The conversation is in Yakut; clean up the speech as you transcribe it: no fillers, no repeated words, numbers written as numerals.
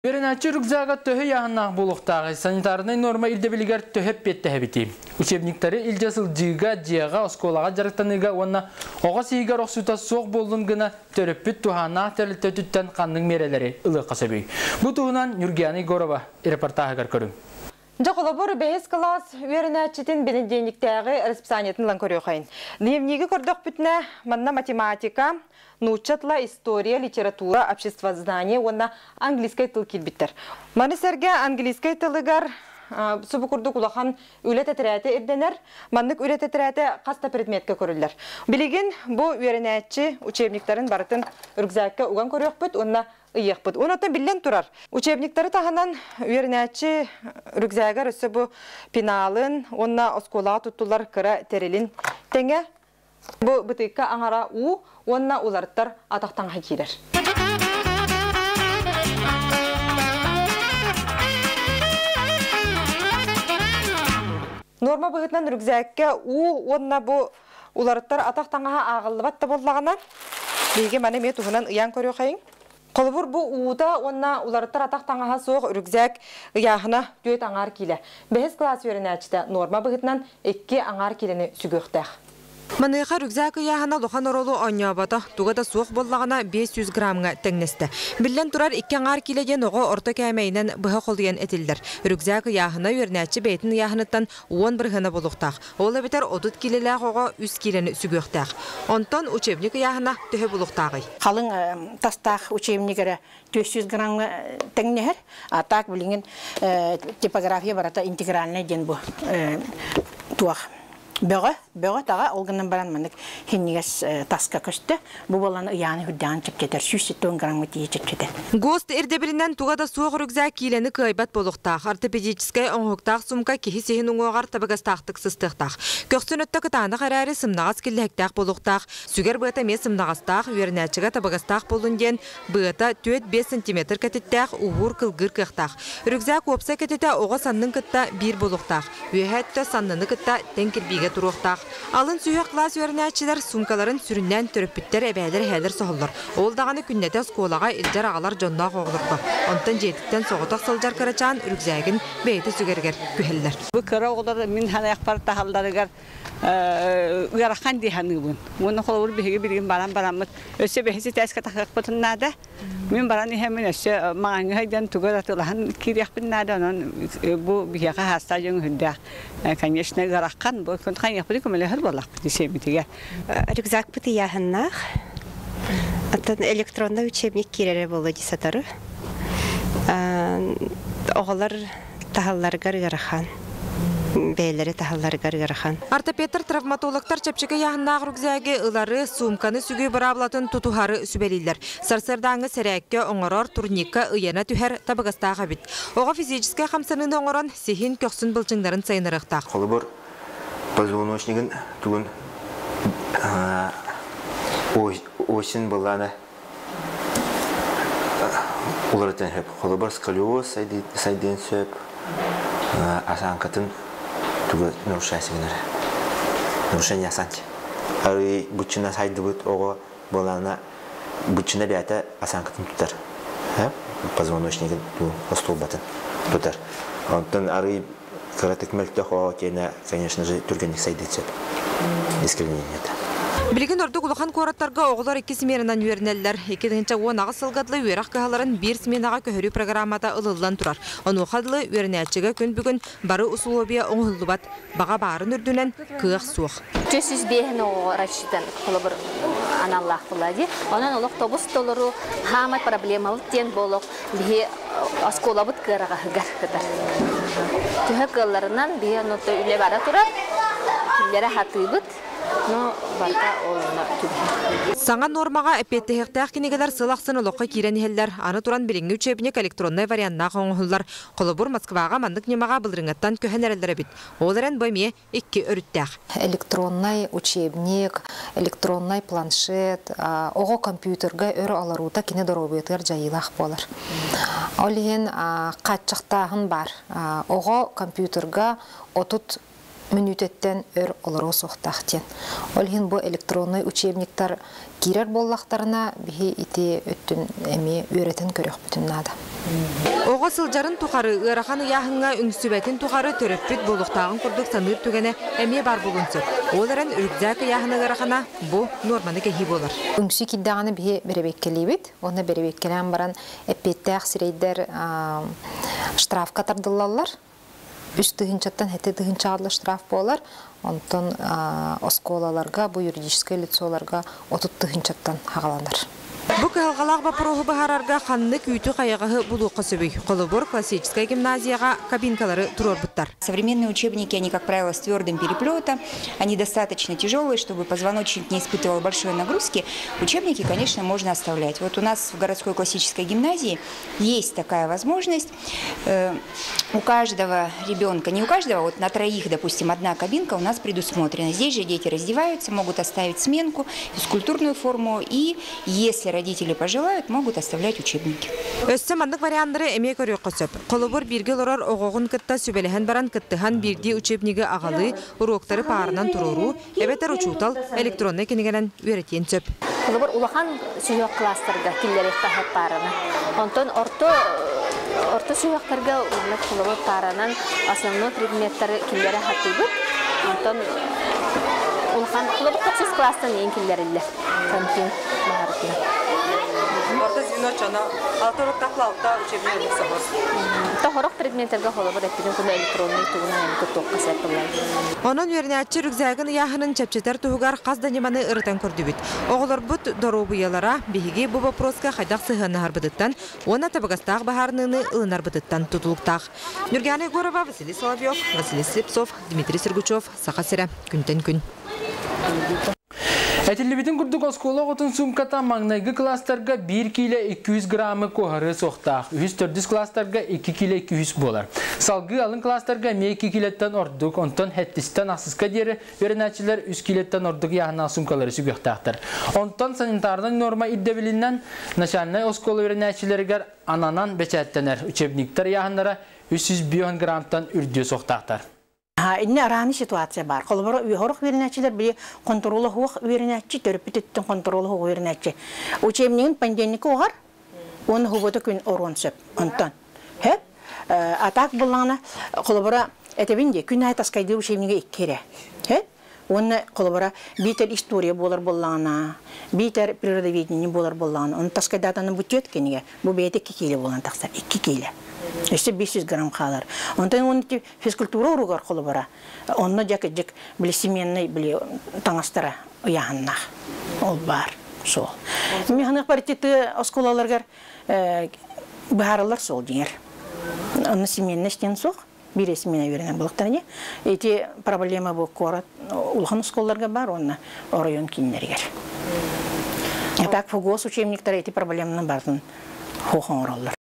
Үөрэнээччи рюкзага төһө ыйааһыннаах буолуохтааҕый, санитарнай нуорма ирдэбилигэр төһө эппиэттэһэбитий? Учебниктары илдьэ сылдьыыга, дьиэҕэ, оскуолаҕа дьарыктаныыга уонна оҕо сиһигэр охсуута суох буоллун гына төрөппүт туһааннаах тэрилтэ өттүттэн ханнык миэрэлэри ылыахха сөбүй? Бу туһунан Ньургияна Егорова репортаһыгар көрүҥ. Дьэ, холобур, бэһис кылаас үөрэнээччитин бэнидиэнньиктээҕи расписаниетын ылан көрүөххэйин. Дневниги көрдөхпүтүнэ, манна математика, нуучча тыла, история, литература, обществознание уонна английскай тыл киирбиттэр. Маны сэргэ английскай тылыгар субу курдук улахан үлэ тэтэрээтэ ирдэнэр. Маннык үлэ тэтэрээтэ хас да предметкэ көрүллэр. Билигин бу үөрэнээччи учебниктарын барытын рюкзакка уган көрүөхпүт уонна ыйыахпыт. Онон биллэн турар, учебниктары таһынан үөрэнээччи рюкзагар өссө бу пеналын уонна оскуолаҕа туттулар кыра тэрилин тэҥэ бу бытыыкка аҥара уу уонна уларыттар атах таҥаһа киирэр. Норма быһыытынан рюкзакка уу уонна бу уларыттар атах таҥаһа ааҕыллыбат да буоллаҕына, биһиги маны эмиэ туһунан ыйаан көрүөххэйиҥ. Холобур, бу уута уонна уларыттар атах таҥаһа суох рюкзак ыйааһына түөрт аҥаар киилэ. Бэһис кылаас үөрэнээччитэ нуорма быһыытынан икки аҥаар киилэни сүгүөхтээх. Маныаха рюкзак ыйааһына улахан оруолу оонньообото, туга да суох буоллаҕына 500 граммҥа тэҥнэстэ. Биллэн турар, икки аҥаар киилэ диэн оҕо орто кээмэйинэн быһа холуйан этиллэр. Рюкзак ыйааһына үөрэнээччи бэйэтин ыйааһыныттан уон бырыһыана буолуохтаах. Ол эбэтэр 30 киилэлээх оҕо үс киилэни сүгүөхтээх. Онтон учебник ыйааһына төһө булуохтааҕый? Халыҥ тастаах учебник эрэ 400 граммҥа тэҥнэһэр. А так билигин типография барата интегральный диэн бу туох бөҕө, бөҕө таҕа ол гынан баран маннык хиннигес таска көстө. Бу буолан ыйааны үрдэҕин чэпчэтэр, 170 граммы тиийэ чэпчэтэр. ГОСТ ирдэбилинэн туга да суох рюкзак киилэни кыайбат буолуохтаах. Ортопедическай оҥоһуктаах сумка киһи сиһин уҥуоҕар табыгастаахтык сыстыахтаах. Көхсүн өттө кытаанах эрээри сымнаҕас киллэһиктээх буолуохтаах. Сүгэр быата эмиэ сымнаҕастаах, үөрэнээччигэ табыгастаах буоллун диэн быата 4-5 сантиметр кэтиттээх, уһуур-кылгыыр кыахтаах. Рюкзак уопсай кэтитэ оҕо саннын кытта биир буолуохтаах. Үөһээ өттө санныны кытта тэҥ кирбиигэ туруохтаах. Алын сүһүөх кылаас үөрэнээччилэр суумкаларын сүрүннээн төрөппүттэр, эбээлэр, эһээлэр соһоллор. Ол даҕаны күннэтэ оскуолаҕа илдьэр-аҕалар дьонноох оҕолорго. Онтон дьиэтиттэн соҕотох сылдьар кырачаан рюкзагын бэйэтэ сүгэригэр күһэллэр. Бу кыра оҕолор мин санаахпар таһалларыгар ыарахан дии саныыбын. Уонна холобур биһиги билигин баран бараммыт өссө бэһис этээскэ тахыахпытын наада. Мин баран иһэммин өссө маҥаҥҥа сылдьан тугу эрэ атыылаһан киириэхпин наада, онон бу биһиэхэ хаастаах дьон үрдээх, конечно, ыарахан. Бу күн хайыахпытый көмөлөһөр буоллахпыт сиэммитигэр. Рюкзакпыт ыйааһыннаах. Оттон электронный учебник киирэрэ буолуо дии сатары. Оҕолор таһалларыгар ыарахан. Бэйэлэри таһалларыгар ыарахан. Ортопедтар, травматологтар чэпчэки ыйааһыннаах рюкзагы ылары, суумканы сүгүү быраабылатын тутуһары сүбэлииллэр. Сарсыардааҥҥы сэрээккэ оҥорор, турникка ыйана түһэр табыгастаах эбит. Оҕо физическэй хамсаныыны оҥорон, сиһин, көхсүн былчыҥнарын сайынарыахтаах. Холобур, позвоночнигын тугун осень былаана уларытан сөп. Холобур, сколиоз сайдыан сөп, осанкатын тугу нарушайся гынар. Нарушение осанки. Арый буччуна сайдыбыт оҕо буолаана буччуна бэйэтэ осанкатын тутар. Позвоночнигын остуолбатын тутар. Онтон арый кыратык мөлтөх оҕо киэнэ, конечно же, түргэнник сайдыан сөп. Искривлениета. Билигин ордук улахан куораттарга оҕолор икки сменанан үөрэнэллэр. 2018 сылга дылы үөрэх кыһаларын биир сменаҕа көһөрүү программата ылыллан турар. Онуоха дылы үөрэнээччигэ күн бүгүн бары усулуобуйа оҥоһуллубат. Баҕа баарын үрдүнэн кыах суох. 405 оҕоҕо рассчитан холобур аналлаах буолла дии. Онон олох тобус толору хаамай проблемабыт диэн буолуох биһи оскуолабыт кыараҕаһыгар кытар. Төһө кыалларынан биһи онно үлэ бара турар. Киллэрэ хатыыбыт. Но барыта олуна түбэһэр. Саҥа нуормаҕа эппиэттэһиэхтээх кинигэлэр сыл ахсын олоххо киирэн иһэллэр. Аны туран билиҥҥи учебник электроннай варианнаах оҥоһуллар. Холобур, Москваҕа маннык ньымаҕа былырыыҥҥыттан көһөн эрэллэр эбит. Ол эрэн бу эмиэ икки өрүттээх. Электроннай учебник, электроннай планшет, оҕо компьютерга өр олоруута кини доруобуйатыгар дьайыылаах буолар. Ол иһин хааччахтааһын баар. Оҕо компьютерга 30 Мүнүүтэттэн өр олоруо суохтаах диэн. Ол иһин бу электроннай учебниктар киирэр буоллахтарына, биһи ити өттүн эмиэ үөрэтэн көрүөхпүтүн наада. Оҕо сылдьарын тухары ыарахан ыйааһыҥҥа үҥсүбэтин тухары төрөппүт буолуохтааҕын курдук саныыр түгэнэ эмиэ баар буолуон сөп. Ол эрэн рюкзак ыйааһына ыарахана бу нуорманы кэһии буолар. Үҥсүү киирдэҕинэ биһи бэрэбиэркэлиибит. Уонна бэрэбиэркэлээн баран эппиэттээх сирэйдэр штрафка тардыллаллар. Үс тыһыынчаттан хэти тыһыынчаҕа штраф буолар. Онтон оскуолаларга, бу юридическай лицоларга 30 тыһыынчаттан хаҕаланар. Бу кыһалҕалаах боппуруоһу быһаарарга ханнык үүтү-хайаҕаһы булуохха сөбүй? Холобур, классическай гимназияҕа кабинкалары туруорбуттар. Современные учебники, они, как правило, с твердым переплетом, они достаточно тяжелые, чтобы позвоночник не испытывал большой нагрузки. Учебники, конечно, можно оставлять. Вот у нас в городской классической гимназии есть такая возможность. У каждого ребенка, не у каждого, вот на троих, допустим, одна кабинка у нас предусмотрена. Здесь же дети раздеваются, могут оставить сменку, физкультурную форму и, если родители пожелают, могут оставлять учебники. Өссө маннык варианнары эмиэ көрүөххэ сөп. Холобур, бииргэ олорор оҕоҕун кытта сүбэлэһэн баран кыттыһан биирдии учебнигы аҕалыы, уруоктары пааранан туруоруу, эбэтэр учуутал электроннай кинигэнэн үөрэтиэн сөп. Холобур, улахан сүһүөх кылаастарга киллэриэххэ сөп паараны. Онтон орто орто сүһүөхтэргэ маннык холобур пааранан основной предметтары киллэрэ сатыыбыт. Онтон улахан холобур тохсус кылаастан иин киллэриллэр. Карантин баһарытынан. Орто звено чоно алта уруктаах алта учебник собор. Тохорох предметтерге холобур эппитин куна электронный тугунан эми туттуохха сөп буолар. Онон үөрэнээччи рюкзагын ыйааһынын чэпчэтэр туһугар хас да ньыманы ырытан көрдүбүт. Оҕолорбут доруобуйалара биһиги бу боппуруоска хайдах сыһыаннаһарбытыттан уонна табыгастаах быһаарыныыны ылынарбытыттан тутулуктаах. Нюргана Егорова, Василий Соловьев, Василий Слепцов, Дмитрий Сергучев, Саха сирэ, күнтэн күн. Этиллибитин курдук оскуола оҕотун суумката маҥнайгы кылаастарга 1 киилэ 200 граммы куоһарыа суохтаах. Үһүс төрдүс кылаастарга 2 киилэ 200 буолар. Салгыы алын кылаастарга эмиэ 2 киилэттэн ордук, онтон сэттистэн ахсыска диэри үөрэнээччилэр 3 киилэттэн ордук ыйааһыннаах суумкалары сүгүөхтээхтэр. Онтон санитарнай нуорма ирдэбилинэн начальнай оскуола үөрэнээччилэригэр ананан бэчээттэнэр учебниктар ыйааһыннара 305 граммтан үрдүө суохтаахтар. Инне арааны ситуация бар. Холобура, хорох үөрэнээччилэр били контурула хуох үөрэнээччи, төрөппүт өттүн контурула хуох үөрэнээччи. Учебнигин понедельникка угар, он хубото күн оруон сөп. Онтон. Хөп, а так буллаҕына, холобура, этэбин дии, күн аайы таскайдыыр учебнига икки эрэ. Хөп, уонна холобура, биитэр история буолар буоллаҕына, биитэр природоведение буолар буоллаҕына, оны таскайдаатаны бу түөрт кинигэ, бу бэйэтэ 2 киилэ буолан тахсар, 2 киилэ. Өссө 500 грамм хаалар. Онтон он физкультура уругар холобура, онно дьак били сменный били таҥастара ыйааһыннаах. Ол бар сол. Миханых партиты оскуолаларгар быһааралар сол дьиҥэр. Онно сменный диэн суох. Биир смена үөрэнэн буолуохтара. Эти проблема бу куорат улахан оскуолаларга бар, онно оройуон кииннэригэр. А так ФГОС учебниктары эти проблеманы барын хохон.